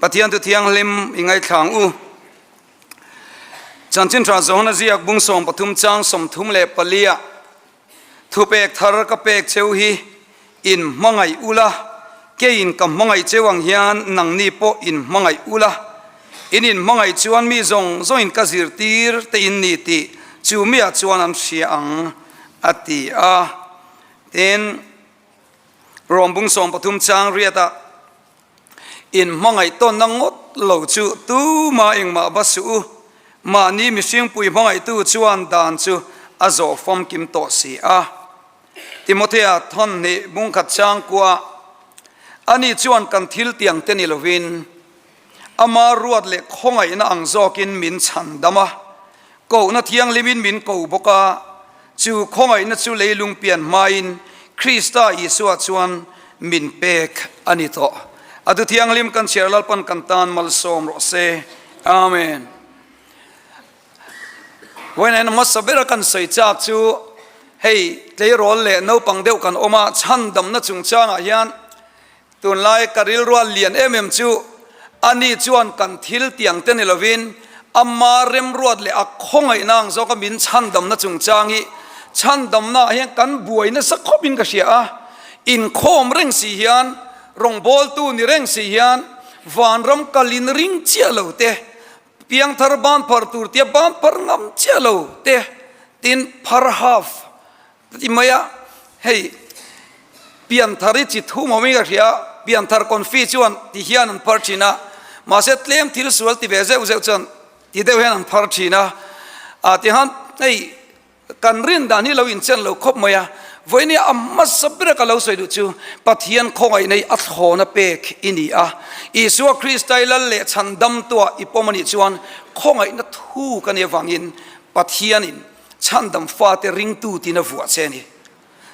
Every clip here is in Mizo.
Pathian thu thianghlim i ngaithlang u. Chanchin tha Johana ziak bung 13 chang 34 ah thupek thar ka pek cheu hi in hmangaih ula, keiin ka hmangaih cheu ang hian nangni pawh in hmangaih ula, in in hmangaih chuan mi zawng zawngin ka zirtir te in ni tih chu miah chuan an hria ang, a ti a. Tin, Rom bung 13 chang riatah in hmangaih tawnna ngawt lo chu tuma engmah va suh u, mahni mihringpui hmangaihtu chuan dan chu a zawh famkim tawh si a. Timothea thawn hnih bung khat chang kuah ani chuan kan thil tiang te ni lovin ama ruat leh khawngaihna ang zawkin min chhan dam a, kohna thianghlimin min ko bawk a, chu khawngaihna chu leilung pian hmain Krista Isua chuan min pek a ni tawh. A thu thianghlim kan chhiar Lalpan kan tan malsawm rawh se. Amen. Vawiin hmasa bera kan sawi chak chu hei tleirawl leh naupang deuh kan awm a, chhandamna chungchangah hian tunlai ka rilrual lian em em chu ani chuan kan thil tiang te ni lovin ama remruat leh a khawngaihna ang zawka min chhandamna chungchang hi chhandamna ah hian kan buai nasa khawpin ka hria a, inkhawm reng si hian rawngbawltu ni reng si hian vanram kalin ring chiah lo te Piangthar ban phar tur tia ban phar ngam chiah lo te tin phar half ti mai a, hei pianthar hi chi thum awm in ka hria a, pianthar confi chuan ti hian an phar thin a, mahse tlem thil sual ti ve zeuh zeuh chuan ti deuh hian an phar thin a, ah ti han hei Kan rin dan hi lo inchen lo khawp mai a, vawinia a hmasa ber a ka lo sawi duh chu Pathian khawngaih nei a thlawna pek i ni a, Isua Krista i lal leh chhan damtuah i pawm a nih chuan khawngaihna thu ka nih avangin Pathianin chhandam fate ringtu tiin a vuah che a ni.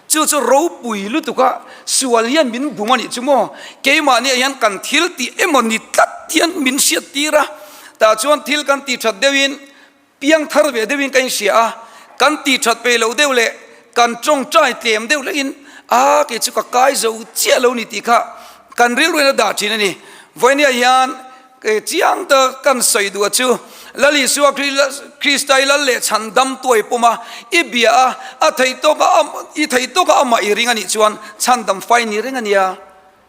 Chu chu ropui lutuk a, sual hian min bum a nih chu maw? Keimahniah hian kan thil tih emaw ni tlat hian min hriattir a, tah chuan thil kan tih that deuhin Piang thar ve deuhin ka inhria a, kan tih that peih loh deuh leh kan tawngtai tlem deuh hlekin a kei chu ka kai zo chiah lo ni tih kha kan rilruin a dah thin a ni. Vawinia hian chiang ta kan sawi duh a chu Lal Isua Krista i lal leh chhan dam tuai pawm a, i bia a, a thei tawk a, i thei tawk a amah i ring a nih chuan chhan dam fai ni reng a nia.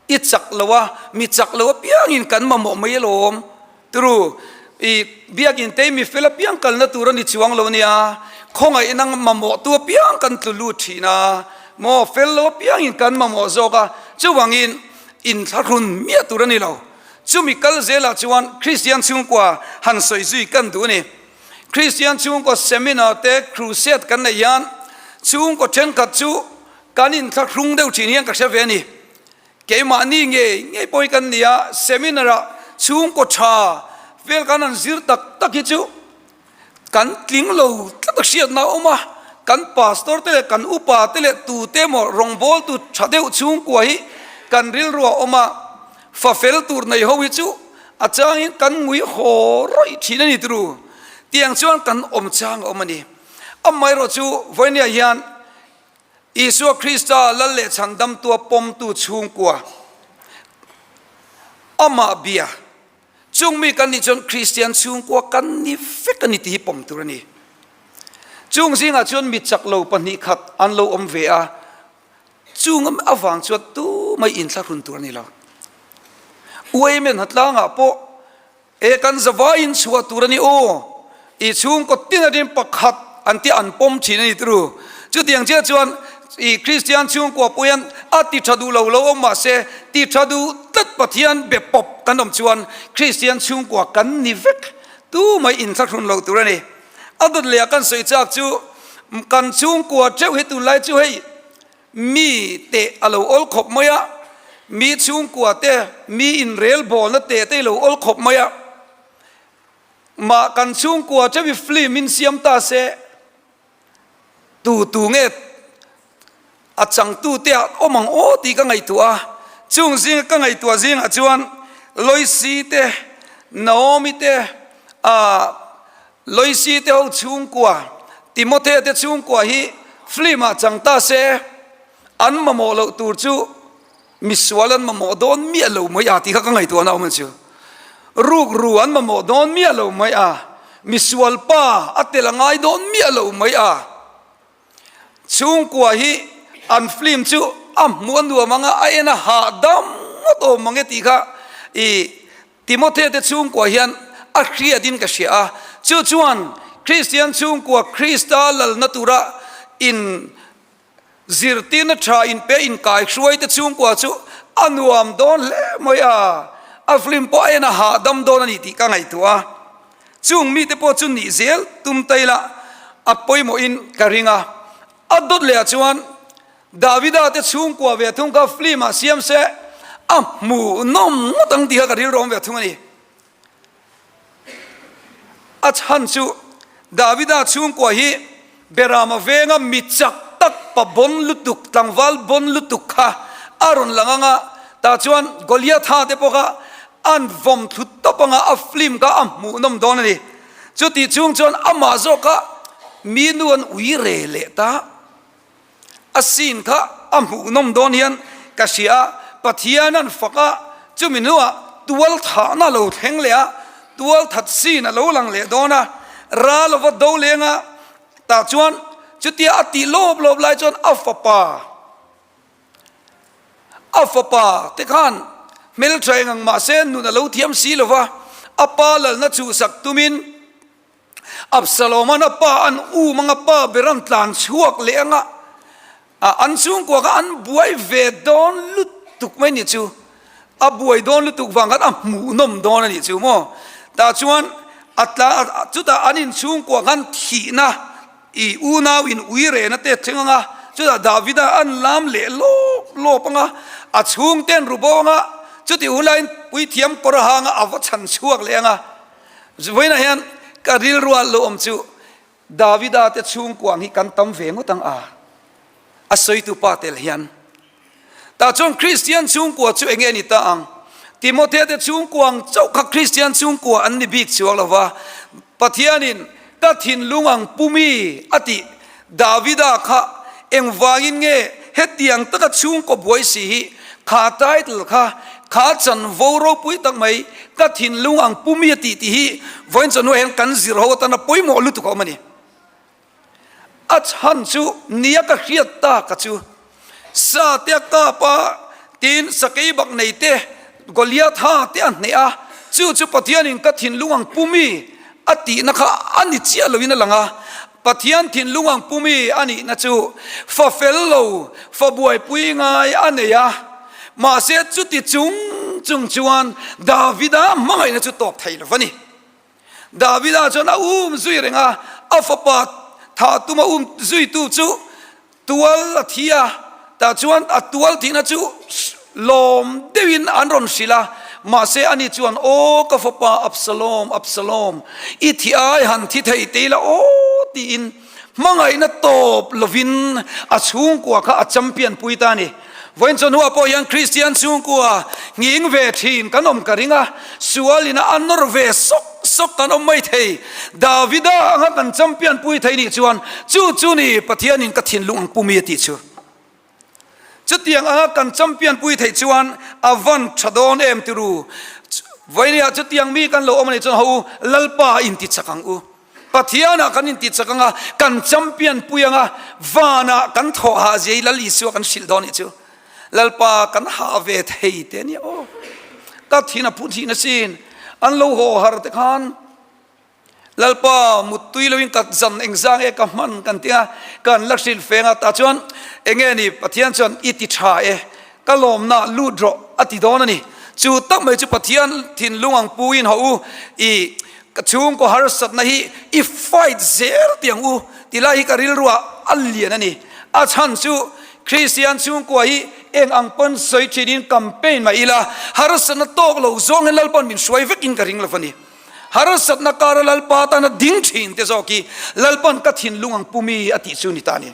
I chak lo a, mi chak lo apiangin kan mamawh mai alawm. Turu, i biakin te mi fel apiang kalna tur a ni chuang lo nia, khawngaihna mamawh tu apiang kan tlu lut thin a, maw fel lo apiangin kan mamawh zawk a, chuvangin inthlahrun miah tur a ni lo. Chumi kal zelah chuan Kristian chhungkua han sawi zui kan duh a ni. Kristian chhungkaw seminar te crusade kan neih hian chhungkaw thenkhat chu kan inthlahrung deuh thin hian ka hre ve a ni. Keimahni ngei ngei pawh hi kan ni a, seminar ah chhungkaw tha vel kan han zir tak tak hi chu kan tling lo tlat a hriatna a awm a, kan pastor te leh kan upa te leh tute emaw rawngbawltu tha deuh chhungkua hi kan rilru a awm a, fa fel tur nei ho hi chu a changin kan ngui haw rawih thin a ni turu, tiang chuan kan awm chang a awm a ni. Amaherawhchu vawinia hian Isua Krista Lal leh Chhandamtua pawmtu chhungkua, Amah bia, chung mi kan nih chuan Kristian chhungkua kan ni vek a ni tih hi pawm tur a ni. Chung zingah chuan mi chak lo pahnih khat an lo awm ve a, chung avang chuan tumai inthlahrun tur a ni lo. Uaimen hatlangah pawh E kan zavaiin chhuah tur a ni aw, i chhungkaw tin atin pakhat an tih an pawm thin a ni turu. Chutiang chiah chuan i Kristian chhungkua pawh hian a ti tha duh lo lo awm mah se, ti tha duh tlat Pathian be pawp kan awm chuan Kristian chhungkua kan ni vek tu mai inthlahrun lo tur a ni. A dawt leh ah kan sawi chak chu kan chhungkua theuh hi tunlai chu hei Mi teh a lo awl khawp mai a, mi chhungkua te, mi inrelbawlna teh te i lo awl khawp mai a. Mah kan chhungkua theuh hi film in siam ta se, tu tu nge a changtu te ah awm ang aw tih ka ngaihtuah a. Chung zinga ka ngaihtuah zingah chuan Loisi te, Naomi te, ah Loisi te ho chhungkua, Timothea te chhungkua hi film ah chang ta se, an mamawh loh tur chu misual an mamawh dawn miah lo mai a tih kha ka ngaihtuahna awm ang chu. Rukru an mamawh dawn miah lo mai a, misual pa a tel a ngai dawn miah lo mai a. Chhungkua hi an film chu a hmuh a nuam ang a, a en a hahdam ngawt awm mang e tih kha i Timothea te chhungkua hian a hriatin ka hria a. Chu chuan Kristian chhungkua Krista lalna tura in Zirtirna tha inpe inkaihruai te chhungkua chu a nuam dawn hle mai a, a film pawh a en a hahdam dawn a ni tih ka ngaihtuah a. Chung mite pawh chu nih zel tum ta ila a pawimawhin ka ring a. A dawt leh ah chuan Davida te chhungkua ve thung kha film ah siam se a hmuhnawm ngawt ang tih kha ka rilru awm ve thung a ni. A chhan chu Davida chhungkua hi Berama venga mi chak tak pa bon lutuk, tlangval bon lutuk kha a rawn lang ang a, tah chuan Goliatha te pawh kha an vawm thlu tawp ang a, a film kha a hmuhnawm dawn a ni. Chutih chhung chuan amah zawk kha mi nu an ui re leh ta. A scene kha a hmuhnawm dawn hian ka hria a, Pathian an fak a, chumi hnuah tual thahna a lo thleng leh a, tual that scene a lo lang leh dawn a, ral ava do leng a, tah chuan chutia a tih lawp lawp lai chuan a fapa, a fapa te khan hmeltha eng ang mahse nun a lo thiam si lova, a pa lalna chhuhsak tumin, Absaloman a pa an um anga pa ber an tlan chhuak leh anga an chhungkua kha an buai ve dawn lutuk mai ni chu a buai dawn lutuk vang khan a hmuhnawm dawn a nih chu maw tah chuan a tla chutah an inchhungkua khan thihna i unau in ui rehna te thleng anga chutah Davida an lam leh lawp lawp anga a chhungte an ru bo anga chutih hun laiin puithiam kawr a hang a a va chhan chhuak leh anga. Vawiinah hian ka rilruah lo awm chu Davida te chhungkuang hi kan tam ve ngawt ang a, a sawitu pa tel hian. Tah chuan Kristian chhungkua chu enge ni ta ang? Timothea te chhungkuang chauh kha Kristian chhungkua an ni bik chuang lo va, Pathianin ka thinlung ang pumi a tih Davida kha engvangin nge hetiang taka chhungkaw buai si hi kha title kha kha chanvo ropui tak mai ka thinlung ang pumi a tih tih hi vawiin chawhnuah hian kan zir ho atana pawimawh lutuk a awm a ni. A chhan chu nia ka hriat tak a chu sa te a kap a tin sakei bak nei te Goliatha te a hneh a chu chu Pathianin ka thinlung ang pumi a tihna kha a ni chiah loin a lang a, Pathian thinlung ang pumi a nihna chu fa fel lo, fa buaipui ngai a nei a, mahse chuti chung chung chuan Davida hmangaihna chu tawp thei lo va ni. Davida chuan a um zui reng a, a fapa thah tuma um zuitu chu Tual a thi a, tah chuan a tual thihna chu lawm deuhin an rawn hrilh a, mahse ani chuan, Aw ka fapa Absalom, Absalom, i thi ai han thi thei te ila aw tiin hmangaihna tawp lovin a chhungkua kha a champion pui ta a ni. Vawiin chawhnuah pawh hian Kristian chhungkua nghing ve thin kan awm ka ring a, sualin a nawr ve sawk sawk kan awm mai thei. Davida anga kan champion pui thei nih chuan chu chu ni Pathianin ka thinlung ang pumi a tih chu. Chutiang anga kan champion pui theih chuan a van tha dawn em ti ru. Vawinia chutiang mi kan lo awm a nih chuan ho u Lalpa intichak ang u. Pathianah kan intichak anga, kan champion pui anga, vanah kan thawh hah zia hi Lal Isua kan hrilh dawn nih chu. Lalpa kan hah ve thei te ania aw. Ka thin a phut hih nasin an lo haw har te khan Lalpa muttui loin ka zan engzang e ka hman kan tia kan la hrilh feng a tah chuan enge ni Pathian chuan i ti tha e ka lawmna lut rawh a ti dawn a ni. Chu tak mai chu Pathian thinlung ang puin haw u i Ka chhungkaw harsatna hi i fight zel tih ang u ti lai hi ka rilruah a lian a ni. A chhan chu Kristian chhungkua hi eng ang pawn sawi thinin campaign mah ila harsatna tawk lo zawng hian Lalpa'n min hruai vekin ka ring lo a ni. Harsatna kara Lalpa tana ding thin te zawk hi Lalpa'n ka thinlung ang pumi a tih chu ni ta a ni.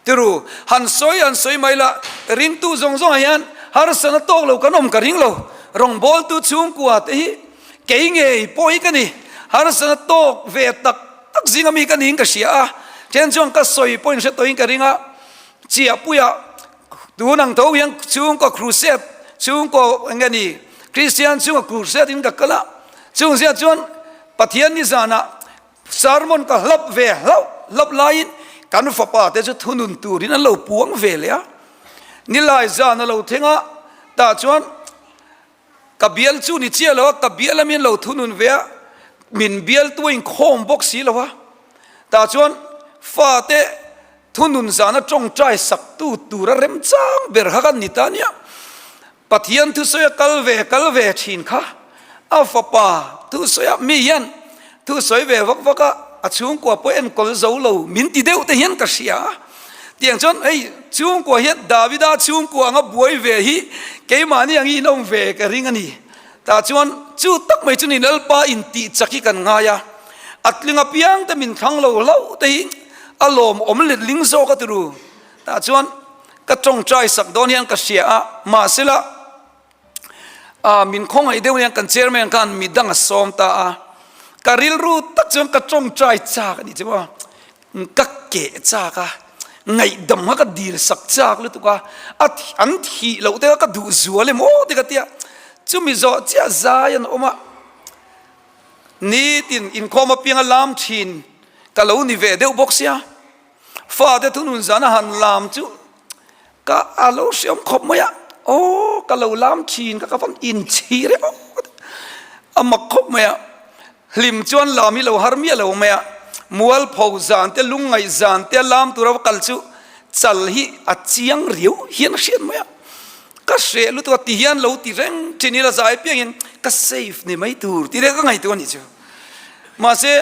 Tiru, han sawi han sawi mai la, ringtu zawng zawngah hian harsatna tawk lo kan awm ka ring lo. Rawngbawltu chhungkua te hi Kei ngei pawh hi ka ni, harsatna tawk ve tak tak zinga mi ka niin ka hria a, then chuan ka sawi pawhin hre tawhin ka ring a, Chiahpuia tun ang tho hian chhungkaw crusade, chhungkaw eng nge ni, Kristian chhungkaw crusade in ka kal a. Chung zia chuan Pathian ni zanah sermon ka hlap ve hlauh hlap laiin kan fapa te chu thunun turin an lo puang ve leh a. Nilai zan a lo thleng a, tah chuan ka bial chu ni chiah lo a, ka bial a min lo thunun ve a, min bialtu a inkhawm bawk si lo a. Tah chuan fate thunun zana tawngtai saktu tura remchang ber kha kan ni ta nia. Pathian thusawi a kal ve kal ve thin kha a fapa thusawi a mi hian thusawi ve vak vak a a chhungkua pawh enkawl zo lo min ti deuh te hian ka hria a tiang chuan hei chhungkua hian Davida chhungkua anga buai ve hi keimahni ang hi in awm ve ka ring a ni tah chuan chu tak mai chu ni Lalpa in tih chak hi kan ngai a a tling apiang te min thlang lo hlauh te hi a lawmawm letling zawk a tiru Tah chuan ka tawngtai sak dawn hian ka hria a, mahsela min khawngaih deuh hian kan chairman khan mi dang a sawm ta a, ka rilru tak chuan ka tawngtai chak a nih chu a, ka keh chak a, ngaihdam kha ka dil sak chak lutuk a, an thih loh te kha ka duh zual em aw te ka tia, chumi zawh chiah zai an awm a, nitin inkhawm apianga lam thin ka lo ni ve deuh bawk sia. Fate thunun zan a han lam chu ka a lo hriam khawp mai a, aw ka lo lam thin ka ka van inchhir e aw a mak khawp mai a, hlim chuan lam hi lo har miah lo mai a, mualpho zan te lungngaih zan te a lam tura va kal chu chal hi a chiang riau hian a hriat mai a, ka hreh lutuk a ti hian lo ti reng thin ila zai piangin ka safe ni mai tur tih leh ka ngaihtuah a nih chu mahse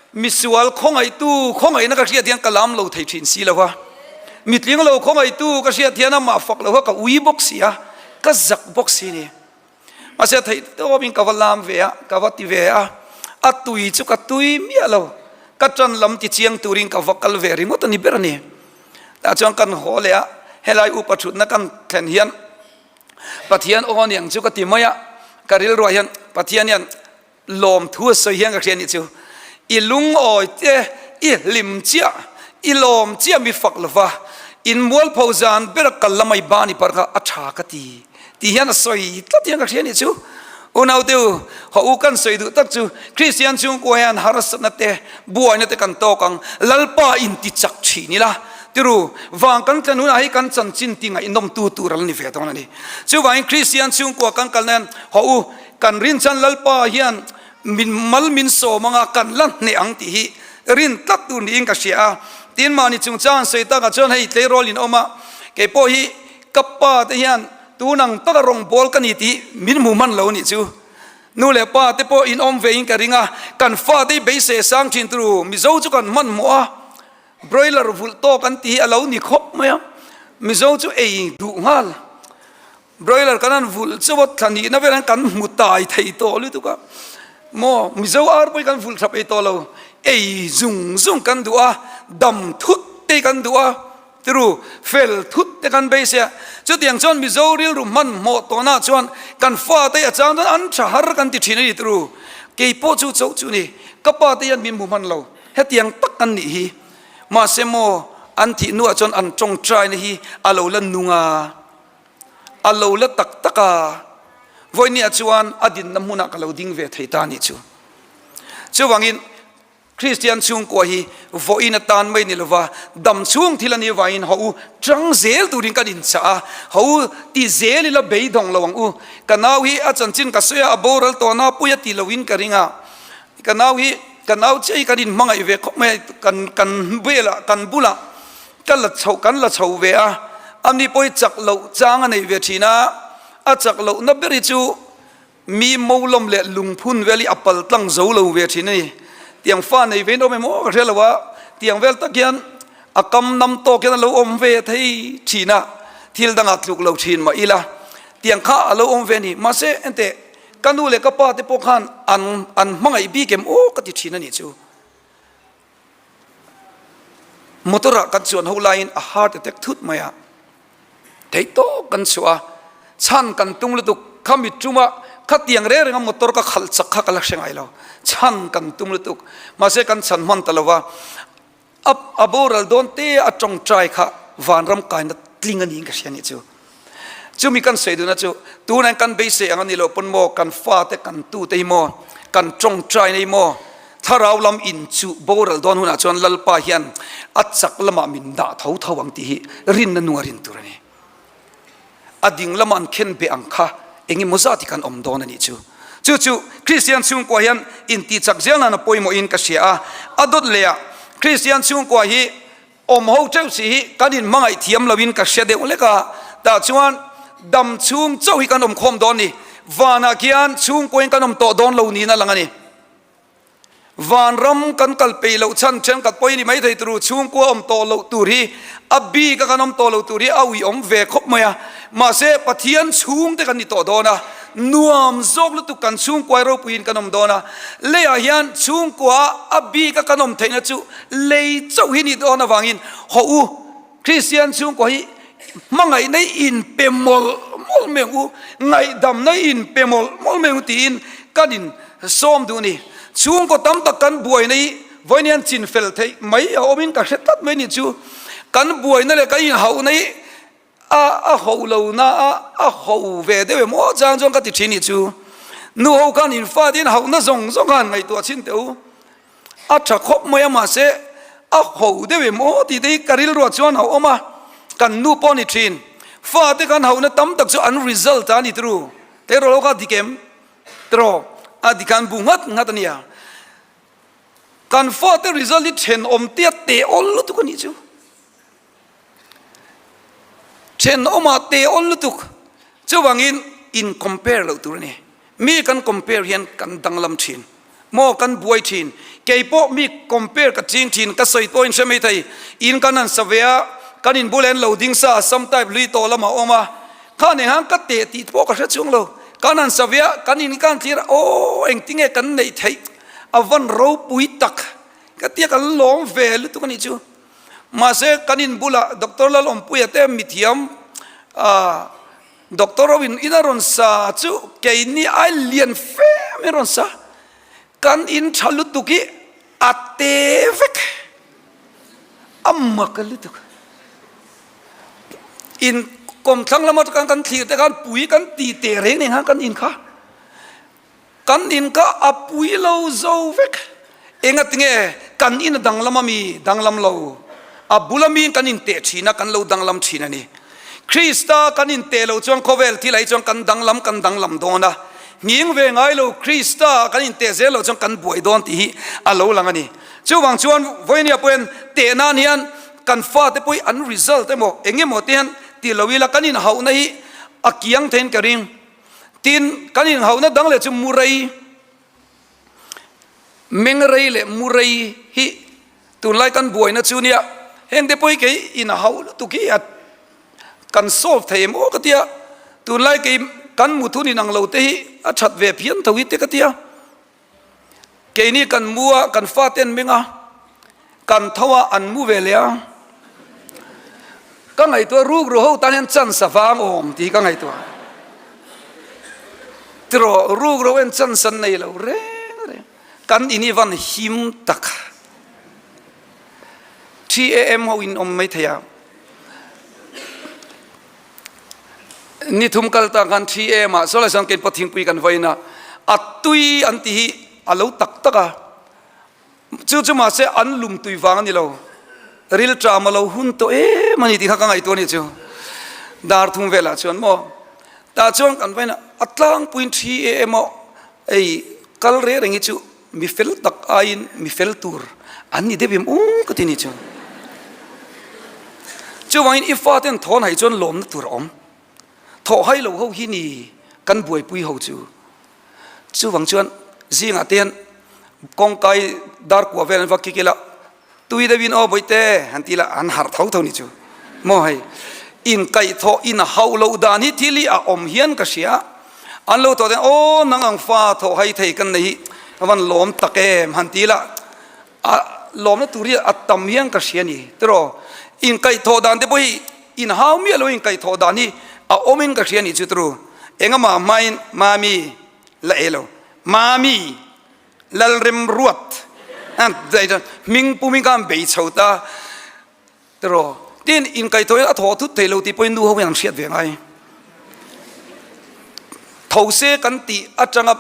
Misual khawngaihtu khawngaihna ka hriat hian ka lam lo thei thin si lo a, mitling lo khawngaihtu ka hriat hian amah fak lo kha ka ui bawk si a, ka zak bawk si ni. Mahse theih tawpin ka va lam ve a, ka va ti ve a, a tui chu ka tui miah lo, ka tan lam ti chiang turin ka va kal ve ringawt a ni ber a ni. Tah chuan kan haw leh a, helai upa thutna kan thlen hian Pathian aw aniang chu ka ti mai a, ka rilruah hian Pathian hian Lawmthu a sawi hian ka hria nih chu, i lungawi te, i hlim chiah, i lawm chiah mi fak lova, in mualpho zan ber a kal lamah i ban i parh kha a tha ka ti tih hian a sawi tlat hian ka hria nih chu. Unaute u, haw u kan sawi duh tak chu Kristian chhungkua hian harsatna te, buaina te kan tawk ang, Lalpa inti chak thin ila, tiru, vang kan tlan hunah hi kan chanchin ti ngaihnawmtu tur a la ni ve dawn a ni. Chuvangin Kristian chhungkua kan kalna hian haw u, Kan rinchhan Lalpa hian min mal min sawm anga kan la hneh ang tih hi rin tlat tur niin ka hria a. Tin mahni chungchang an sawi takah chuan hei tleirawl in awm a, kei pawh hi ka pa te hian tun ang taka rawngbâwl ka ni tih min hmu hman lo nih chu. Nu leh pa te pawh in awm ve in ka ring a, kan fate hi beisei sang thin turu Mizo chu kan hmanhmawh a, broiler vulh tawk an tih hi a lo ni khawp mai a, Mizo chu ei duh nghal. Broiler kan han vulh chauh a, thla nihna vel hian kan hmu tai thei tawh lutuk a, maw Mizo ar pawh hi kan vulh tha peih tawh lo, ei zung zung kan duh a, dam thut te kan duh a, tiru fel thut te kan beisei a, chutiang chuan Mizo rilru hmanhmawh tawhnah chuan kan fate a chang chuan an tha har kan ti thin a ni tiru, kei pawh chu chauh chu ni, ka pa te hian min hmu hman lo, hetiang tak an nih hi, mahse maw an thih hnuah chuan an tawngtaina hi a lo la nung a. A lo la tak tak a, vawinia chuan a dinna hmunah ka lo ding ve thei ta nih chu. Chuvangin Kristian chhungkua hi vawiin atan mai ni lova dam chhung thil a nih vangin haw u tang zel turin kan inchah a, haw u ti zel ila beidawng lo ang u. Ka nau hi a chanchin ka sawi a, a boral tawhna pui a ti loin ka ring a, ka nau hi ka nau chiah hi kan inhmangaih ve khawp mai a, kan kan velah kan bulah Ka la chho, kan la chho ve a, ani pawh hi chak loh chang a nei ve thin a, a chak lohna ber hi chu mi molawm leh lungphun vel hi a pal tlang zo lo ve thin a ni. Tiang fa nei ve in awm em aw ka hria lo a, tiang vel tak hian a kam nam tawk hian a lo awm ve thei thin a, thil dangah tluk lo thin mah ila tiang kha a lo awm ve a ni. Mahse enteh ka nu leh ka pa te pawh khan an an hmangaih bik em aw ka ti thin a nih chu. Motor ah kan chuan ho laiin a heart attack thut mai a, theih tawk kan chhuah a, chhan kan tum lutuk kha mit tum a, khatiang reng reng a motor ka khalh chak kha ka la hre ngai lo, chhan kan tum lutuk mahse kan chhan hman ta lo va, a a boral dawn te a tawngtai kha vanram kaina tling a niin ka hria nih chu. Chumi kan sawi duhna chu tunah hian kan beisei ang a nih loh pawn maw kan fate kan tute hi maw kan tawngtaina hi maw thlarau lam inchuh boral dawn hunah chuan Lalpa hian a chak lamah min dah tho tho ang tih hi rinna nunga rin tur a ni. A ding lama an khen beh ang kha engemaw zat hi kan awm dawn a nih chu. Chu chu Kristian chhungkua hian intihchak zel nan a pawimawhin ka hria a, a dawt lehah Kristian chhungkua hi Awm ho teuh si hi kan in hmangaih thiam lo in ka hria deuh lek a, tah chuan dam chhung chauh hi kan awm khawm dawn ni, vanah khian chhungkuain kan awm tawh dawn lo niin a lang a ni. Vanram kan kal peih loh chhan thenkhat pawh hi ni mai thei turu chhungkua awm tawh loh tur hi a bik a kan awm tawh loh tur hi a ui awm ve khawp mai a, mahse Pathian chhungte kan ni tawh dawn a, nuam zawk lutuk kan chhungkuai ropuiin kan awm dawn a, leiah hian chhungkua a bik a kan awm theihna chu Lei chauh hi nih dawn avangin haw u, Kristian chhungkua hi hmangaihna i inpe mawlh mawlh mai ang u, ngaihdamna i inpe mawlh mawlh mai ang u tiin kan in sawm duh a ni. Chhungkaw tam tak kan buaina hi vawiin hian chin fel theih mai a awmin ka hre tlat mai a nih chu. Kan buaina leh kan inhauhna hi a a ho lo na a a ho ve deuh em aw chang chuan ka ti thin nih chu. Nu ho khan in fate in hauhna zawng zawng khan ngaihtuah chhin teh u. A tha khawp mai a mahse a ho deuh em aw tih te hi ka rilruah chuan a awm a, kan nu pawh a ni thin. Fate khan hauhna tam tak chu an result a ni tru. Teraw lo kha dik em? Teraw a dik khan bu nghat nghat a nia. Kan fate result hi thenawm te a teh awl lutuk a nih chu. Thenawmah te awl lutuk. Chuvangin in compare loh tur a ni. Mi kan compare hian kan danglam thin. Maw kan buai thin. Kei pawh mi compare ka ching thin, ka sawi pawhin hre mai thei. In kan han sa ve a, kan in bulah hian lo ding sa, some type lui tawh lamah a awm a. Kha nen khan ka teh tih pawh ka hre chhung lo. Kan han sa ve a, kan in kan thlir a, aw engtinge kan neih theih a van ropui tak. Ka tia kan lawm ve lutuk a nih chu. Mahse kan in bulah Doctor Lalawmpuia te mithiam ah Doctor ho in in a rawn sa chu keini ai lian fe mai a rawn sa. Kan in tha lutuk hi a te vek a mak lutuk. In kawmthlang lama kan kan thlir te khan pui kan ti teh reng reng khan kan in kha. Kan in kha a pui lo zo vek. Engatinge kan in a danglam a mi? Danglam lo. A bula miin kan inteh thin a, kan lo danglam thin a ni. Krista kan inteh lo chuan khawvel thil ah hi chuan kan danglam kan danglam dawn a. Nghing ve ngai lo Krista kan inteh zel lo chuan kan buai dawn tih hi a lo lang a ni. Chuvang chuan vawinia pawhin teh nan hian kan fate pawh hi an result emaw engemaw te hian ti lo ila kan inhauhna hi a kiang theiin ka ring. Tin, kan inhauhna dang leh chu Murray, Mengrei leh Murray hi tunlai kan buaina chu nia, hengte pawh hi kei inhauh lutuk hi a kan solve thei em aw ka tia, tunlai kei kan muthun inang lo te hi a that ve phian tho hi te ka tia. Keini kan mu a, kan fate an meng a, kan tho a, an mu ve leh a. Ka ngaihtuah rukru ho tan hian chance a vang awm tih hi ka ngaihtuah. Tiraw rukru hian chance an nei lo reng reng. Kan in hi van him tak. TAM ho in awm mai thei a. Ni thum kal ta khan thi em ah saw lai chuan keipawh thingpui kan vain a, a tui an tih hi a lo tak tak a, chu chu mahse an lum tui vang a ni lo, rilṭam a lo hun tawh em a ni tih kha ka ngaihtuah a ni chu, dar thum velah chuan maw tah chuan kan vain a, a tlangpuiin thi em aw hei kal reng reng hi chu Mi fel tak aiin mi fel tur an ni deuh em u ka ti ni chu. Chuvangin i faten thawn hai chuan lawmna tur a awm. Thawh hai lo ho hi ni kan buaipui ho chu. Chuvang chuan zingah te hian kawngkai dar kua vel an va kik ila Tui deuhin aw bawihte han ti la an harh tho tho ni chu maw hei inkaihthawh in hauh loh dan hi thil hi a awm hian ka hria an lo tawh ten aw nang ang fa thawh hai thei kan nei hi ka van lawm tak em han ti la a lawmna tur hi a tam hian ka hria ni tiraw inkaihthawh dan te pawh hi in hau miah lo inkaihthawh dan hi a awmin ka hria ni chu tiraw engama hmain mami la e lo mami Lalremruat hming pumin khan bei chho ta tiraw tin inkaihthawh hian a thawh thut thei lo tih pawhin nu ho hian an hriat ve ngai. Tho se kan tih atanga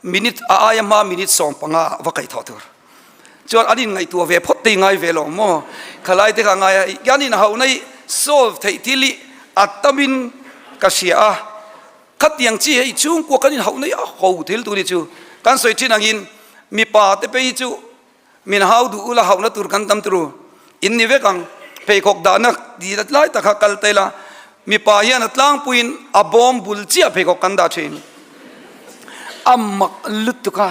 minute a aia hma minute 15 ah va kaih thawh tur. Chuan an inngaihtuah ve phawt te i ngai ve lo maw? Khalai te kha ngai a, an inhauhna hi solve theih thil hi a tamin ka hria a. Khatiang chi hei chhungkua kan inhauhna hi a ho thil tur hi chu kan sawi thin angin mipa te phei hi chu Min hau duh ula hauhna tur kan tam turu in ni vek ang. Pheikhawk dahna ti lai tak kha kal ta ila, mipa hian a tlangpuiin a bawm bul chiah pheikhawk kan dah thin. A mak lutuk a,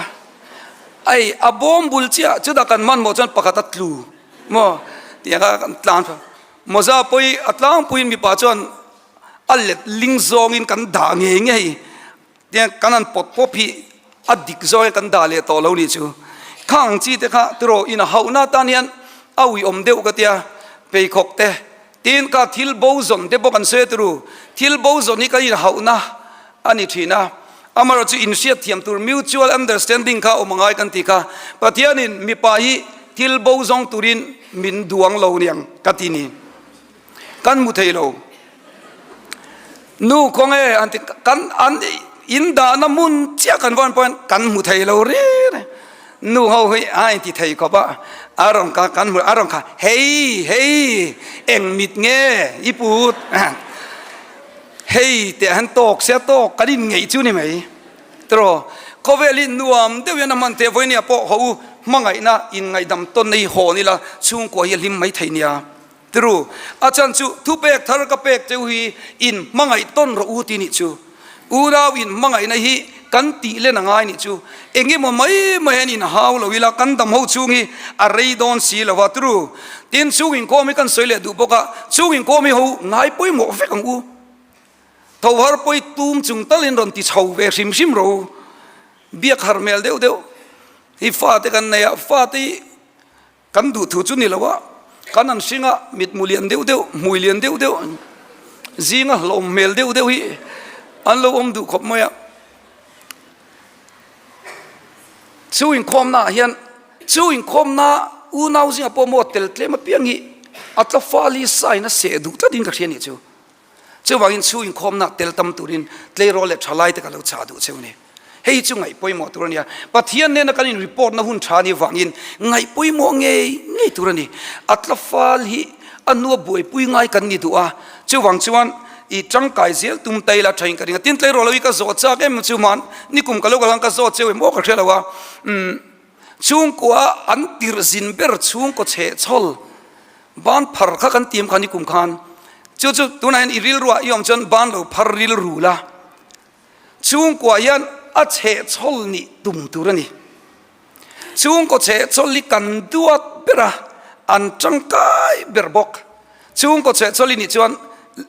ei a bawm bul chiah chutah kan hmanhmawh chuan pakhat a tlu maw tiang kha kan tlan tha. Mawza pawhi a tlangpuiin mipa chuan a let ling zawngin kan dah ngei ngei. Tiang kan han pawt pawp hi a dik zawng hian kan dah leh tawh lo nih chu. Khang chi te kha tiraw in a hauhna atan hian a uiawm deuh ka tia pheikhawk te tin kha thil bo zawn te pawh kan sawi a turu thil bo zawn hi kan inhauhna a ni thin a amaherawhchu chu inhriat thiam tur mutual understanding kha awm angai kan ti kha Pathianin mipa hi thil bo zawng turin min duang lo niang ka ti ni. Kan hmu thei lo. Nu khawnge an ti kan an in dahna hmun chiah kan vawn pawhin kan hmu thei lo reng reng. Nu ho hi a inti thei khawp a, a rawn kha kan hmu a rawn kha hei hei eng mit nge i put hei teh han tawk sia tawk kan inngeih chu ni mai. Tiraw khawvel hi nuam deuh hian a hman thei a, vawinia pawh haw u hmangaihna inngaihdam tawn hi hawn ila chhungkua hi a hlim mai thei nia. Tiru, a chan chu thupek thar ka pek cheu hi in hmangaih tawn rawh u ti nih chu. Unau in hmangaihna hi kan tih len a ngai nih chu. Eng emaw mai mai hian in hau lo ila kan dam ho chhung hi a rei dawn si lo a. Tiru, tin chhung inkhawm hi kan sawi leh duh bawk a, chhung inkhawm hi ho ngai pawimawh vek ang u. Tho har pawi tum chung talin rawn ti chho ve hrim hrim rawh u. Biak har hmel deuh deuh hi fate kan nei a, fate hi Kan duh thu chu ni lo a, kan an hring a, mitmu lian deuh deuh, hmui lian deuh deuh, zinga hlawm hmel deuh deuh hi an lo awm duh khawp mai a. Chu inkhawmna ah hian chu inkhawmna unau zingah pawh maw tel tlem apiang hi a tla fal hi sign a seh duh tlat in ka hria nih chu. Chuvangin chhu inkhawmna tel tam turin tleirawl leh thalai te ka lo chah duh cheu ni. Hei chu ngaih pawimawh tur a nia. Pathian nena kan in report na hun tha ni vangin ngaih pawimawh ngei ngei tur a ni. A tla fal hi a hnua buaipui ngai kan ni duh a. Chuvang chuan i tangkai zel tum ta ila thain ka ring a. Tin tleirawl ho hi ka zawh chak em chu man nikum ka lo kal khan ka zawt cheu em aw ka hria lo a. Umm chhungkua an tirh zin ber chhungkaw chhehchhawl Ban phar kha kan tim kha nikum khan chu chu tunah hian i rilruah i awm chuan ban lo phar rilru la chhungkua hian a chhehchhawl nih tum tur a ni. Chhungkaw chhehchhawl hi kan duat ber a, an tangkai ber bawk. Chhungkaw chhehchhawl i nih chuan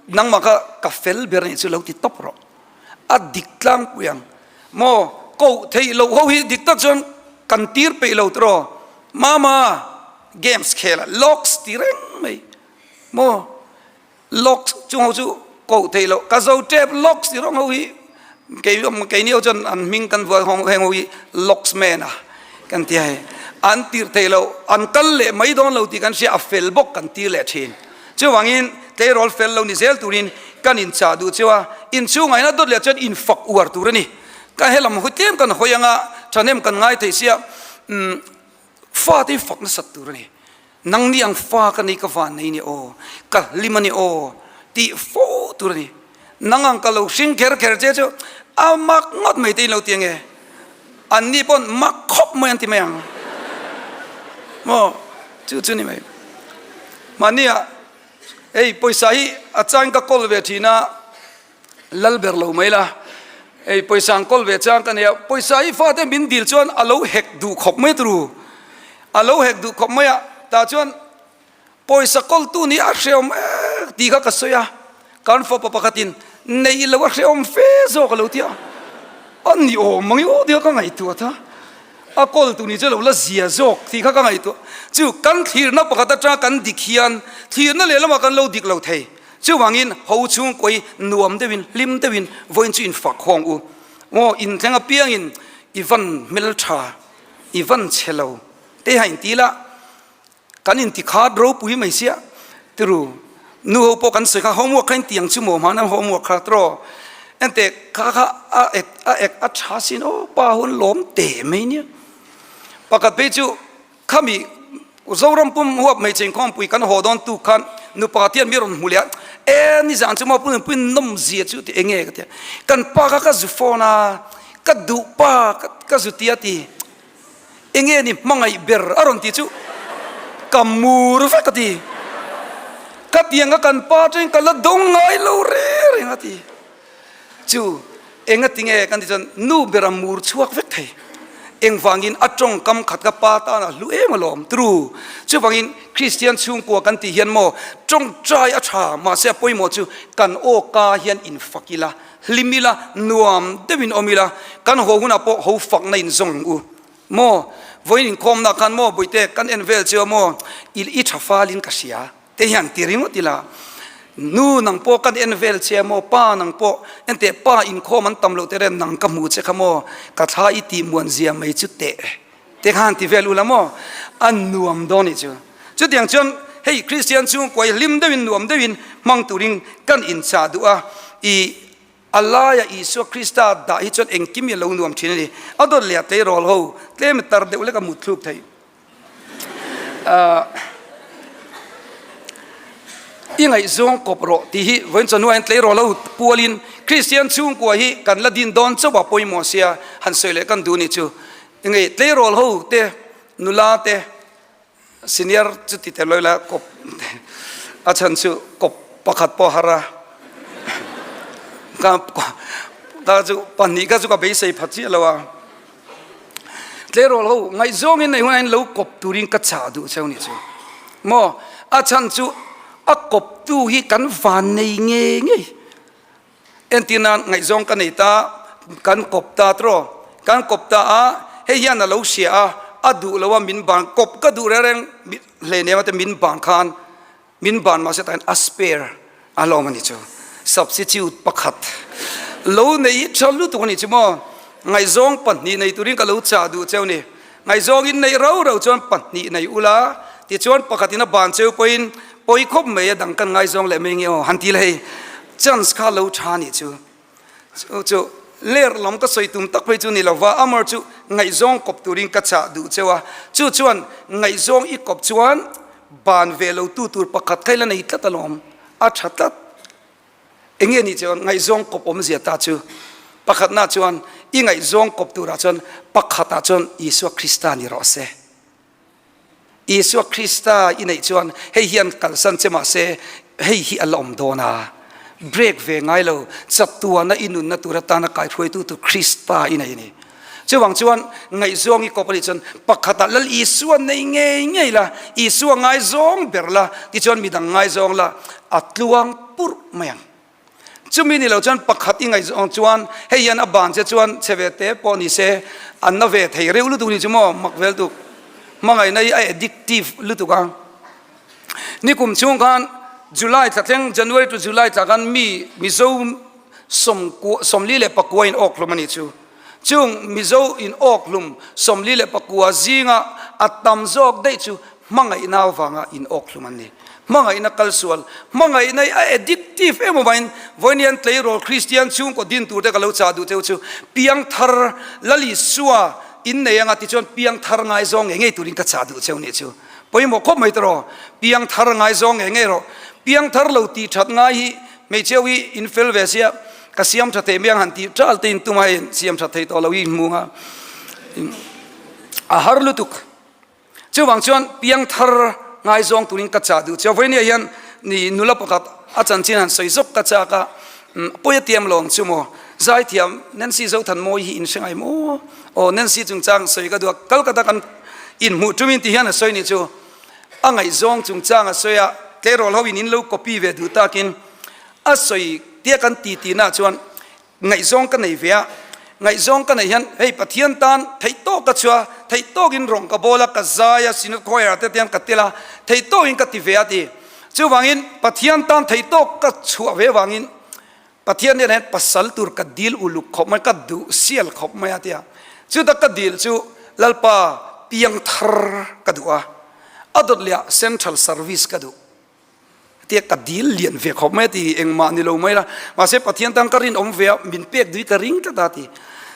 nangmah kha ka fel ber a nih chu lo ti tawp rawh. A dik tlangpui ang. Maw koh theih loh ho hi dik tak chuan kan tir peih lo tiraw. Mama! Games khel a locks ti reng mai maw locks chung ho chu koh theih loh ka zo tep locks ti rawng ho hi kei keini ho chuan an hming kan vuah hawng heng ho hi locks man a kan ti hei an tir theih loh an kal leh mai dawn lo tih kan hria a fel bawk kan tir leh thin chuvangin tleirawl fel lo ni zel turin kan inchah duh cheu a inchhungah hian a dawt leh chuan infak uar tur a ni ka helam hawi tlem kan hawi anga thahnem kan ngai thei sia umm Fate hi fak nasat tur a ni. Nangni ang fa ka nei ka van nei ni aw, ka hlim a ni aw tih fo tur a ni. Nang ang ka lo hring kher kher che chu a mak ngawt mai te in lo ti ange. Anni pawn mak khawp mai an ti mai ang. Maw chu chu ni mai. Mahnia hei pawisa hi a chang ka kawl ve thin a. Lal ber lo mai la, hei pawisa ang kawl ve chang ka nei a, pawisa hi fate min dil chuan a lo hek duh khawp mai turu, a lo hek duh khawp mai a, tah chuan pawisa kawltu nih a hrehawm ek tih kha ka sawi a, kan fapa pakhatin neih loh a hrehawm fe zawk a lo ti a, a ni awm mang i aw tih kha ka ngaihtuah ta, a kawltu nih chu a lo la zia zawk tih kha ka ngaihtuah, chu kan thlirna pakhat atanga kan dik hian thlirna lehlamah kan lo dik lo thei. Chuvangin ho chhungkaw hi nuam deuhin hlim deuhin vawiin chu infak hawng u. Aw inthleng apiangin i van hmel tha, i van chhe lo te ha inti la, kan inti khat ropui mai sia tiru. Nu ho pawh kan sawi kha homework kha inti ang chu maw hmana homework kha tiraw. Enteh kha kha a ek a ek a tha sin aw pa hun lawm teh mai nia. Pakhat phei chu khami Zoram pum huap hmeichhe inkhawmpui kan haw dawn tu khan nupa te hian mi rawn hmu leh a, e nizan chu maw pu nunpui nawm zia chu ti enge ka ti a, kan pa kha ka zu phone a, ka duh pa ka zu ti a ti, enge ni hmangaih ber a rawn ti chu ka mur vek a ti, ka tiang a kan pa atangin ka la dawng ngai lo reng reng a ti. Chu enga tinge kan tih chuan nu ber a mur chhuak vek thei. Engvangin a tawngkam khat ka pa tan a hlu em alawm tru. Chuvangin Kristian chhungkua kan tih hian maw tawngtai a tha mahse a pawimawh chu kan aw ka hian infak ila, hlim ila, nuam deuhin awm ila, kan haw hunah pawh ho fakna in zawng ang u. Maw vawiin inkhawmna khan maw Bawihte kan en vel chu a maw i tha falin ka hria. Te hian ti ringawt ila, Nu nang pawh kan en vel che maw, pa nang pawh enteh pa inkhawm an tam loh te reng nang ka hmu che kha maw, ka thla i tih muan zia mai chu teh te khan ti vel ula maw, a nuam dawn nih chu. Chutiang chuan hei Kristian chhungkua hi hlim deuhin nuam deuhin hmang turin kan inchah duh a, i a laia Isua Krista dah hi chuan engkim hi a lo nuam thin a ni. A dawt leh a tleirawl ho tlem tar deuh lek a mutthluk theih. I ngaihzawng kawp rawh tih hi vawiin chawhnu ah hian tleirawl ho pualin Kristian chhungkua hi kan la din dawn chauh a pawimawh sia han sawi leh kan duh ni chu. Engei tleirawl ho te nula te senior chu ti tel lo ila kawp a chhan chu kawp pakhat pawh a har a ka chu pahnih kha chu ka beisei pha chiah lo a. Tleirawl ho ngaihzawngin nei hunah hian lo kawp turin ka chah duh cheu nih chu maw? A chhan chu a kawptu hi kan van nei ngei ngei. Entir nan ngaihzawng ka nei ta, kan kawp ta tawh, kan kawp ta a, hei hian a lo hria a, a duh lo a min ban, kawp ka duh reng reng hleinem a te min ban khan Min ban mahse tah hian a spare a lawm a ni chu. Substitute pakhat lo nei hi tha lutuk a ni chu maw. Ngaihzawng pahnih nei turin ka lo chah duh cheu ni. Ngaihzawng in neih rau rau chuan pahnih nei ula tichuan pakhatin a ban cheu pawhin pawi khawp mai a dang kan ngaizawng leh mai nge aw han ti la hei chance kha lo tha a nih chu. Chu chu ler lam ka sawi tum tak phei chu ni lova Amar chu ngaihzawng kawp turin ka chah duh cheu a, chu chuan ngaihzawng i kawp chuan ban ve lo tu tur pakhat kha i la nei tlat alawm, a tha tlat. Enge nih chuan ngaihzawng kawp awmzia ta chu pakhatna chuan i ngaihzawng kawp turah chuan pakhatah chuan Isua Krista ni rawh se. Isua Krista i neih chuan hei hian kalsan che mahse hei hi a la awm dawn a, break ve ngai lo, chatuana i nunna tur atana kaihruaitu tur Krista i nei a ni. Chuvang chuan ngaihzawng i kawp a nih chuan pakhatah Lal Isua nei ngei ngei la, Isua ngaizawng ber la, tichuan midang ngaizawng la, a tluang purh mai ang. Chumi ni lo chuan pakhat i ngaihzawng chuan hei hian a ban che chuan chhe ve te pawh ni se an na ve thei reuh lutuk ni chu maw mak vel tuk hmangaihna hi a addictive lutuk a. Nikum chhung khan July thla thleng January to July thla khan mi Mizo sawmkua 44 in awk hlum a nih chu. Chung Mizo in awk hlum 44 zinga a tam zawk daih chu hmangaihna avanga in awk hlum an ni. Hmangaihna kalsual, hmangaihna hi a addictive em avangin vawiin tleirawl Kristian chhungkaw din turte ka lo chah duh cheu chu piangthar Lal Isua in nei anga tichuan piangthar ngaizawng ngei ngei turin ka chah duh cheu nih chu. Pawimawh khawp mai tawh rawh, piangthar ngaizawng ngei ngei rawh. Piangthar lo tih that ngai hi hmeichhia hi in fel ve sia, Ka siam tha thei mai ang han tih ṭal te in tum a hei siam tha thei tawh lo hi hmu nga a har lutuk. Chuvang chuan piangthar ngaizawng turin ka chah duh che. Vawinia hian ni nula pakhat a chanchin han sawi zawk ka chak a, pawi a tiam lo ang chu maw. Zaithiam Nancy Zothanmawi hi in hre ngai maw? Aw Nancy chungchang sawi ka duh a, Kolkata kan inhmuh ṭumin ti hian a sawi nih chu. A ngaihzawng chungchang a sawi a, tleirawl ho in in lo copy ve duh takin A sawi tia kan ti tihna chuan ngaihzawng ka nei ve a, ngaihzawng ka neih hian hei Pathian tan theih tawk ka chhuah a, theih tawkin rawng ka bawl a, ka zai a, Synod Choir te hian ka tel a, theih tawkin ka ti ve a ti. Chuvangin Pathian tan theih tawk ka chhuah ve avangin Pathian hnenah hian pasal tur ka dil uluk khawp mai, ka duh sial khawp mai a ti a. Chuta ka dil chu Lalpa piangthar ka duh a, a dawt leh ah Central Service ka duh. Tia ka dil lian ve khawp mai a ti, engmah ni lo mai la. Mahse Pathian tan ka rinawm ve a, min pek dui ka ring tlat a ti.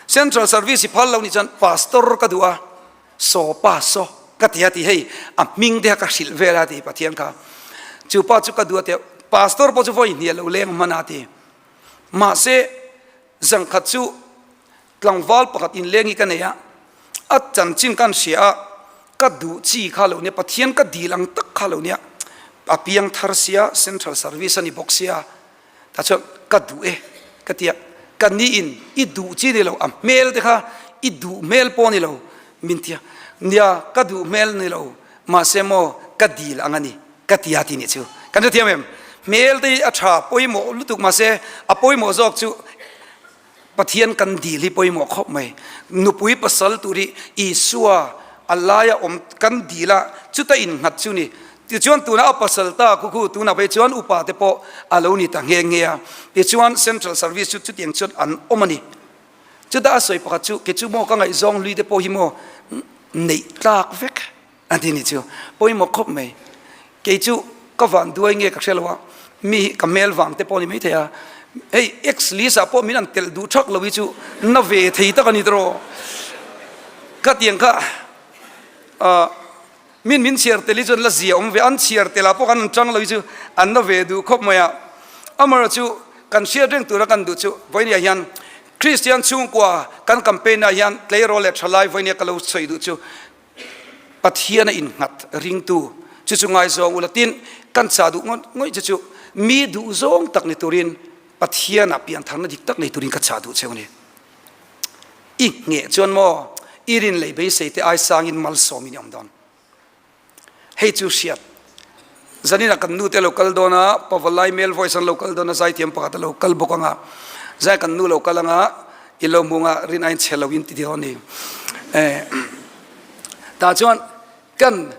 Central Service i phal lo nih chuan Pastor ka duh a, saw pa saw ka ti a ti hei a hming te kha ka hrilh vel a ti Pathian kha. Chu pa chu ka duh a ti a, Pastor pawh chu vawi hnial lo leng hman a ti. Mahse zangkhat chu Tlangval pakhat inleng hi ka nei a, a chanchin ka han hria a, ka duh chi kha lo nia, Pathian ka dil ang tak kha lo nia, a piang thar sia, Central Service a ni bawk sia, tah chuan ka duh e ka ti a, ka niin i duh chi ni lo, a hmel te kha i duh hmel pawh a ni lo min ti a, nia ka duh hmel ni lo, mahse maw ka dil ang a ni ka ti a ti nih chu, kan hrethiam em? Hmel te hi a tha pawimawh lutuk mahse a pawimawh zawk chu Pathian kan dil hi pawimawh khawp mai. Nupui pasal tur hi Isua a laia awm kan dil a, chuta innghat chu ni. Tichuan tuna a pasal ta khu khu tunah phei chuan upa te pawh a lo ni ta nghe nghe a. Tichuan Central Service chu chutiang chuan an awm a ni. Chuta a sawi pakhat chu kei chu maw ka ngaihzawng hlui te pawh hi maw neih tlak vek. A ti ni chu pawimawh khawp mai. Kei chu ka van duai nge ka hre lo a, mi hi ka hmel vang te pawh ni maithei a, hei ex list ah pawh min an telh duh thak lo hi chu na ve thei tak a ni tawh. Ka tiang kha ah min min chhiar tel hi chuan la zia awm ve, an chhiar tel ah pawh kan an tang lo hi chu an na ve duh khawp mai a. Amaherawhchu chu kan hriat reng tura kan duh chu vawinia hian Kristian chhungkua kan campaign ah hian tleirawl leh thalai vawinia ka lo sawi duh chu Pathian a innghat ringtu chu chu ngaizawng ula tin kan chah duh ngawih ngawih che chu mi duhzawng tak ni turin Pathianah piantharna dik tak nei turin ka chah duh cheu a ni. I ngheh chuan maw i rin lei beisei te ai sangin malsawmin i awm dawn. Hei chu hriat zaninah kan nu te lo kal dawn a, Pavalai male voice an lo kal dawn a, zaithiam pakhat a lo kal bawk ang a, zai kan nu lo kal ang a, i lo hmu ang a, rin aiin chhe lo in ti dawn a ni. Eh, tah chuan kan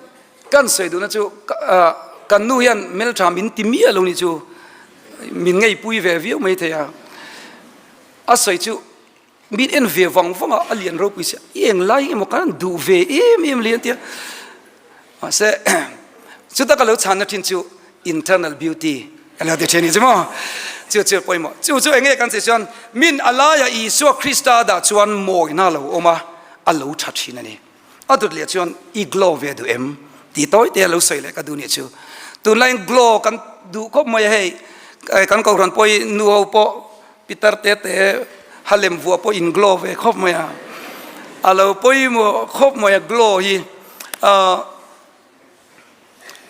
kan sawi duhna chu kan nu hian hmeltha min ti miah lo ni chu min ngaihpui ve viau mai thei a, a sawi chu Min en ve vang vang a, a lian ropui sia, i eng lai emaw khan an duh ve em em le an ti a. Mahse, chuta ka lo chhanna thin chu internal beauty ka lo ti thin ni chu maw. Chu chu pawimawh. Chu chu enge kan tih chuan min a laia Isua Krista dah chuan mawina a lo awm a, a lo tha thin a ni. A dut leh chuan i glow ve duh em? Tih tawi te a lo sawi leh ka duh nih chu. Tunlaiin glow kan duh khawp mai a hei, kan kohhran pawh hi nu ho pawh pitar te te halem vuah pawh in glow ve khawp mai a. A lo pawimawh khawp mai a glow hi.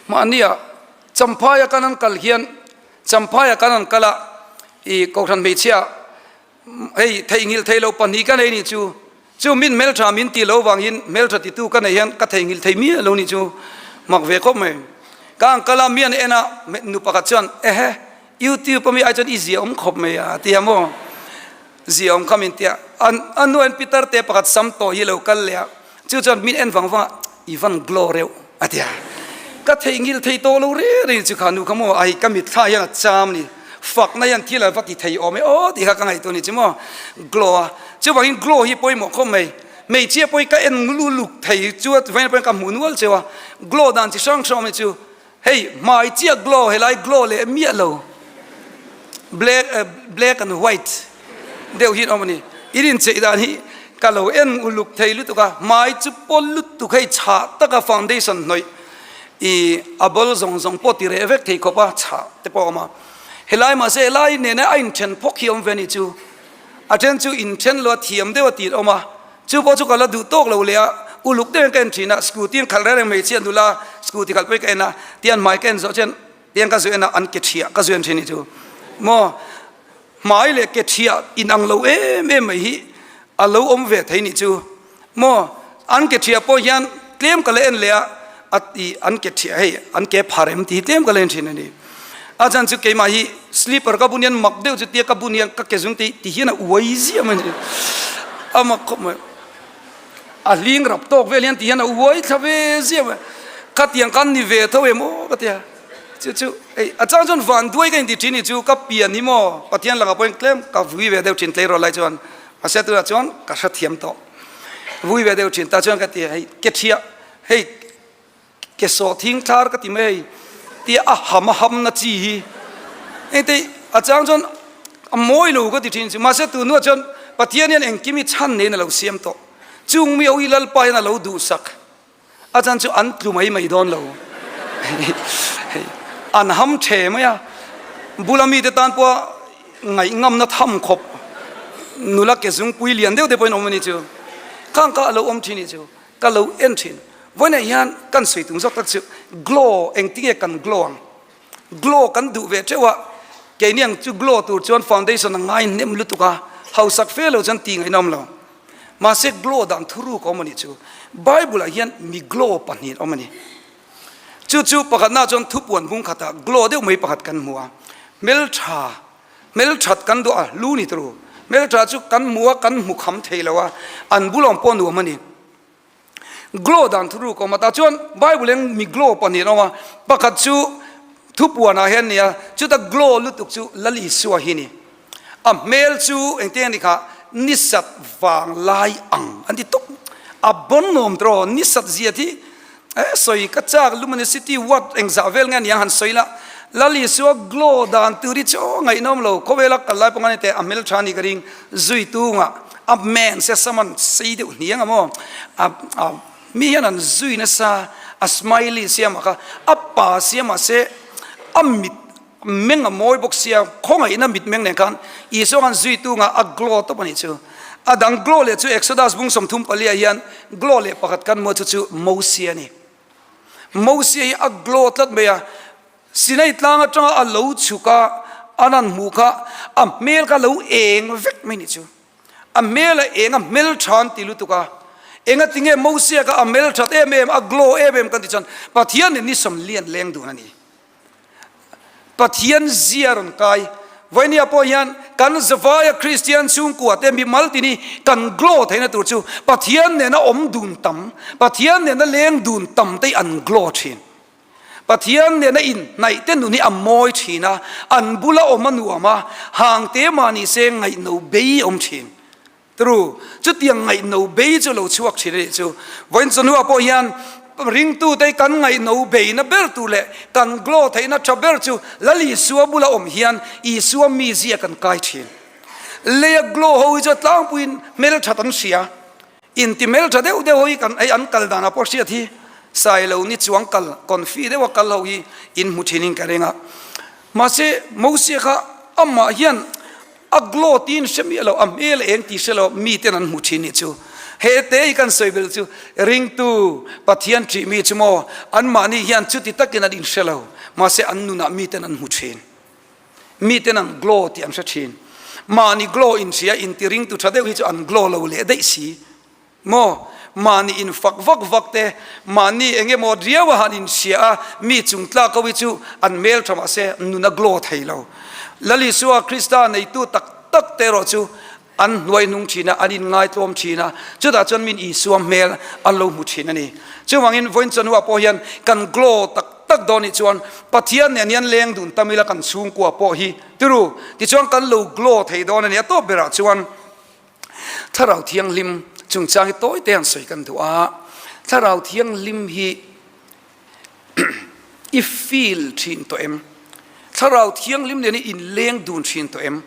Mahnia Champhaia kan an kal hian Champhaia kan an kal a i kohhran hmeichhia Hei theihnghilh thei lo pahnih ka nei nih chu, chu min hmeltha min ti lo vangin hmeltha titu ka nei hian ka theihnghilh thei miah lo nih chu mak ve khawp mai. Ka ang kal a, mi an en a, nu pakhat chuan ehe YouTube a mi ai chuan i zia awm khawp mai a ti a maw, zia awm kha min ti a, a nu an pitar te pakhat sam tawh hi lo kal leh a, Chu chuan min en vang vang a, i van glow reuh a ti a. Ka theihnghilh thei tawh lo reng reng chu kha nu kha maw ai ka mitthla hian a cham ni. Fakna hian thil a va ti thei awm e aw tih kha ka ngaihtuah ni chu maw glow a. Chuvangin glow hi pawimawh khawp mai. Hmeichhia pawhin ka en luluk thei chu a vawiin pawhin ka hmuh nual cheu a. Glow dan chi hrang hrang awm hi chu Hei hmai chiah glow helai glow leh miah lo black black and white deuh hi an awm a ni i rinchei dan hi ka lo en uluk thei lutuk a hmai chu pawl lutuk hei chhah taka foundation hnawih ih a ball zawng zawng pawh ti reh vek thei khawp a chhah te pawh a awm a helai mahse helai nena a inthen phawk hi a awm ve a ni chu a then chu inthen lo a thiam deuh a tih a awm a. Chu pawh chu ka la duh tawk lo leh a, uluk deuhin ka en thin a, scooty an khalh reng reng hmeichhia nula scooty khalh pawhin ka en a, tian hmai ka en zawh chuan tiang ka zu en a, an ke thiah ka zu en thin hi chu maw hmai leh ke thiah inang lo em em mai hi a lo awm ve thei nih chu maw an ke thiah pawh hian tlem ka la en leh a, a ti an ke thiah hei an ke phar em tih hi tlem ka la en thin a ni. A chan chu keimah hi slipper ka bun hian mak deuh chu tia ka bun hian ka ke zung te ti hian a uai ziah mai ni. A mak khawp mai. A hling rap tawk vel hian ti hian a uai thla ve ziah mai. Khatiang khan ni ve tho em aw ka tia. Chu chu ei a chang chuan van duai ka inti thin ni chu ka pian hi maw Pathian lakah pawhin tlem ka vui ve deuh thin tleirawl lai chuan mahse tunah chuan ka hrethiam tawh. Vui ve deuh thin ta chuan ka ti hei ke thiah hei Ke sawh thing thlar ka ti mai hei. Tia a ham a ham na chi hi engte a chang chuan a mawi lo ka ti thin chu. Mahse tun hnuah chuan Pathian hian engkim hi chhan neiin a lo siam tawh. Chung mi ho hi Lalpa hian a lo duhsak. A chan chu an tlu mai mai dawn lo. An ham the mai a. Bula mite tan pawha ngaihngamna tham khawp nula ke zungpui lian deuh te pawhin awm a ni chu. Khang kha a lo awm thin i chu. Ka lo en thin. Vawiinah hian kan sawi tum zawk tak chu glow engtinge kan glow ang? Glow kan duh ve teuh a, keini ang chu glow tur chuan foundation a ngai hnem lutuk a, hausak fe lo chuan tih ngaihna awm lo. Mahse glow dan thuruk a awm a nih chu. Bible ah hian mi glow pahnih awm a ni. Chu chu pakhatna chuan thupuan bung khatah glow deuh mai pakhat kan hmu a, hmeltha Hmelthat kan duh a, lu ni turu. Hmeltha chu kan hmu a, kan hmu kham thei lo a, an bul awm pawh nuam a ni. Glow dan thuruk a awm a, tah chuan Bible in mi glow pahnih an awm a, pakhat chu thupuanah hian a ni a, chuta glow lutuk chu Lal Isua hi a ni. A hmel chu engtin a ni kha, nisat vang lai ang an ti tawp. A bon nuam tawh, nisat zia hi Eh sawi ka chak Lumani City ward engzah vel nge aniang han sawi la Lal Isua glow dan tur hi chu ngaihnawm lo khawvela kal lai pawh ngan teh a hmeltha ni ka ring zui tunga a men se saman sei deuh hniang a maw a a mi hian an zui nasa a smiley siamah kha a pa siamah se a mit Meng a mawi bawk sia, khawngaihna mitmeng nen khan Isua khan zuitu ngah a glow tawp a nih chu. A dang glow leh chu Exodus bung 34 ah hian glow leh pakhat kan hmuh chu chu Mosia a ni. Mosia hi a glow tlat mai a, Sinai tlang atanga a lo chhuk a, an han hmuh kha a hmel kha lo eng vek mai a nih chu. A hmel a eng a hmel tha an ti lutuk a, engati nge Mosia kha a hmel that em em, a glow em em kan ti chuan Pathian nen ni sawmlian leng dun a ni. Pathian zia rawn kai. Vainia pawh hian kan zavaia Kristian chhungkua te mimal tin hi kan glow theihna tur chu Pathian nena awm dun tam, Pathian nena leng dun tam te hi an glow thin. Pathian nena inhnaih te nun hi a mawi thin a, an bula awm a nuam a, hang te mah ni se ngaihno bei awm thin. Tru, chutiang ngaihno bei chu lo chhuak thin a nih chu. Vawiin chawhnuah pawh hian ringtute kan ngaihno beina ber tur leh kan glow theihna tha ber chu Lal Isua bula awm hian Isua mizia kan kai thin. Leia glow ho hi chu tlangpuiin hmelthat an hria. Inti hmeltha deuh deuh ho hi kan ei an kal danah pawh hriat hi Sailo ni chuang kal confi deuha kal ho hi in hmu thinin ka ring a. Mahse Mosia kha amah hian A glow tiin hre miah lo, a hmel eng tih hre lo miten an hmu thin nih chu. He te hi kan sawi belh chu ringtu Pathian ṭih mi chu maw anmahni hian chuti takin an inhre lo, mahse an nunah miten an hmu thin. Miten an glow tih an hre thin. Mahni glow inhria inti ringtu ṭha deuh hi chu an glow lo leh daih si. Maw? Mahni infak vak vak te, mahni eng emaw riau a han inhria a, mi chung tlak ho hi chu an hmel tha mahse nun a glow thei lo. Lal Isua Krista neitu tak tak te erawh chu an hnuai hnung thin a, an inngaitlawm thin a, chutah chuan min Isua hmel an lo hmu thin a ni. Chuvangin vawiin chawhnuah pawh hian kan glow tak tak dawn nih chuan Pathian nen hian leng dun tam ila kan chhungkua pawh hi tiru tichuan kan lo glow thei dawn a ni. A tawp berah chuan Thlarau Thianghlim chungchang hi tawi te an sawi kan duh a, Thlarau Thianghlim hi i feel thin tawh em? Thlarau Thianghlim nen hi inleng dun thin tawh em?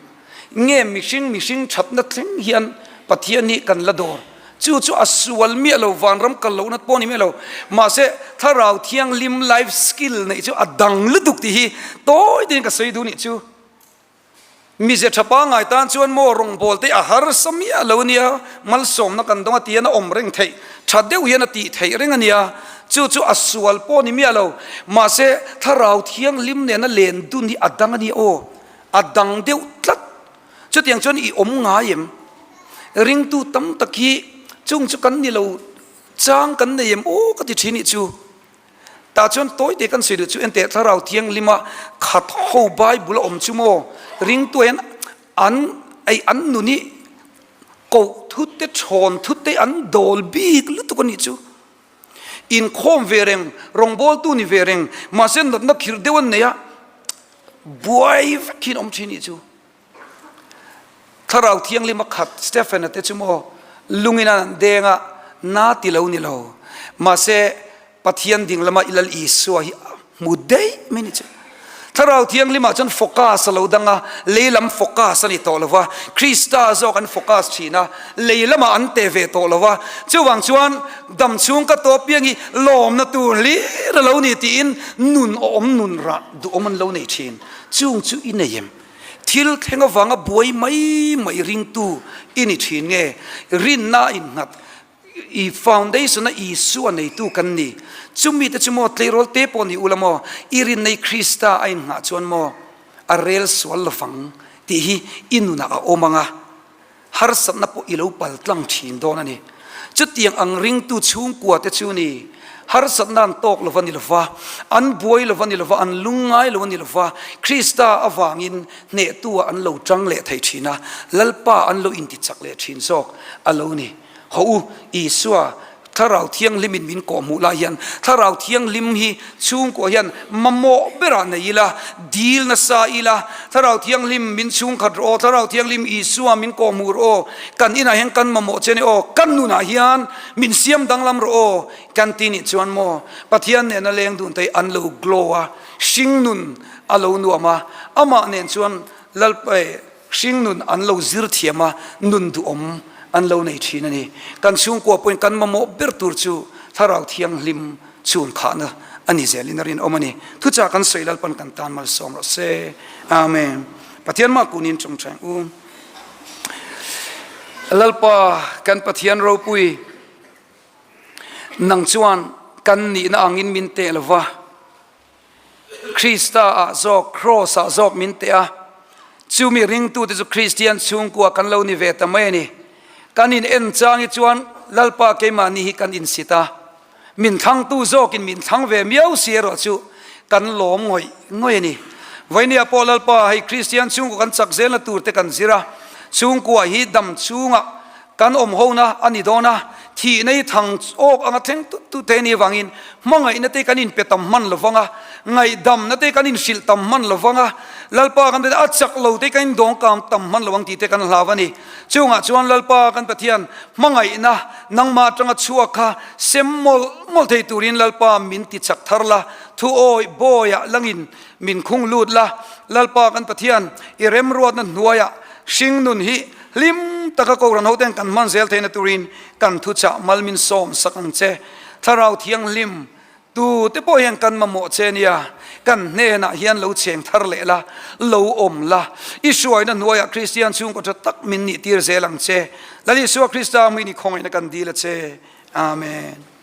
Nge mihring mihring thatna thleng hian Pathian hi kan la dawr? Chu chu a sual miah lo, vanram kal lohna pawh ni miah lo. Mahse Thlarau Thianghlim life skill neih chu a dang lutuk tih hi tawi tein ka sawi duh nih chu. Mize tha pangngai tan chuan maw rawngbawl te a harsa miah lo ania, malsawmna kan dawng a ti hian a awm reng theih, tha deuh hian a tih theih reng ania, chu chu a sual pawh ni miah lo, mahse thlarau thianghlim nena len dun hi a dang ania aw, a dang deuh tlat, chutiang chuan i awm ngai em? Ringtu tam tak hi chung chu kan ni lo chang kan nei em aw ka ti thin nih chu. Tah chuan tawi te kan sawi duh chu enteh thlarau thianghlima khat ho Bible a awm chu maw ringtu hian an ei an nun hi koh thut te thawn thut te an dawl bik lutuk a nih chu. Inkhawm ve reng rawngbawltu ni ve reng mahse natna khirh deuh an nei a buai vek hian awm thin nih chu. Thlarau Thianghlim a khat Stephen-a te chu maw lungin an deng a, na ti lo ni lo. Mahse, Pathian ding lama i Lal Isua hi. Hmu daih mai ni chu. Thlarau Thianghlimah chuan focus a lo dang a, lei lam focus a ni tawh lo va, Krista zawk an focus thin a, lei lamah an teh ve tawh lo va. Chuvang chuan dam chhung ka tawp piang hi lawmna tur hlir a lo ni tiin nun awm nun rah duhawm an lo nei thin. Chung chu i nei em? Thil thleng avanga buai mai mai ringtu i ni thin nge? Rinna a innghat I foundation a Isua neitu kan ni. Chumi te chu maw tleirawl te pawh ni ula maw, i rinnei Krista a inngah chuan maw a rel sual lovang tih hi i nunah a awm ang a, harsatna pawh i lo pal tlang thin dawn a ni. Chutiang ang ringtu chhungkua te chu ni, harsatna an tawk lova ni lova, an buai lova ni lova, an lungngai lo a ni lova, Krista avangin hnehtu-ah an lo tang leh thei thin a, Lalpa an lo intichak leh thin zawk a lo ni. Haw u, Isua, Thlarau Thianghlimin min kawhhmuh lai hian Thlarau Thianghlim hi chhungkua hian mamawh berah nei ila, dil nasa ila, Thlarau Thianghlim min chhungkhat rawh aw, Thlarau Thianghlim Isua min kawhhmuh rawh aw, kan inah hian kan mamawh che ni aw, kan nunah hian min siam danglam rawh aw, kan ti nih chuan maw Pathian nena leng dun te hi an lo glow a, hringnun a lo nuam a, amah nen chuan Lalpa e, Hringnun an lo zir thiam a, nun duhawm an lo nei thin a ni. Kan chhungkua pawhin kan mamawh ber tur chu Thlarau Thianghlim chhun khahna a ni zelin a rinawm a ni. Thuchah kan sawi Lalpan kan tan malsawm rawh se. Amen. Pathian mah kunin tawngtai ang u. Lalpa kan Pathian ropui, nang chuan kan nihna angin min teh lova, Krista ah zawk, Kraws ah zawk min teh a, chumi ringtute chu Kristian chhungkua kan lo ni ve ta mai a ni. Kan in en chang hi chuan Lalpa keimahni hi kan insit a, min thlangtu zawkin min thlang ve miau si erawh chu kan lawm ngawih ngawih a ni. Vainia pawh Lalpa hei Kristian chhungkua kan chak zelna tur te kan zir a, chhungkua hi dam chhungah Kan awm hona a ni dawn a, thihna hi thang awk anga thleng tut tut thei a nih avangin hmangaihna te kan inpe tam hman lo vang a, ngaihdamna te kan inhrilh tam hman lo vang a, Lalpa kan Pathian a chak lo te kan indawngkam tam hman lo ang tih te kan hlau a ni. Chungah chuan Lalpa kan Pathian hmangaihna nangmah atanga chhuak kha sem mawlh mawlh thei turin Lalpa min ti chak thar la, thu awi bawiah langin min khung lut la, Lalpa kan Pathian i remruatna hnuaiah hringnun hi Hlim taka Kohhran hoten kan hman zel theihna turin kan thuchah mal min sawm sak ang che. Thlarau Thianghlim, tu te pawh hian kan mamawh che nia, kan hnenah hian lo cheng thar leh la, lo awm la, i hruaina hnuaiah Kristian chhungkaw tha tak min nih tir zel ang che. Lal Isua Krista hmuin i khawngaihna kan dil a che. Amen.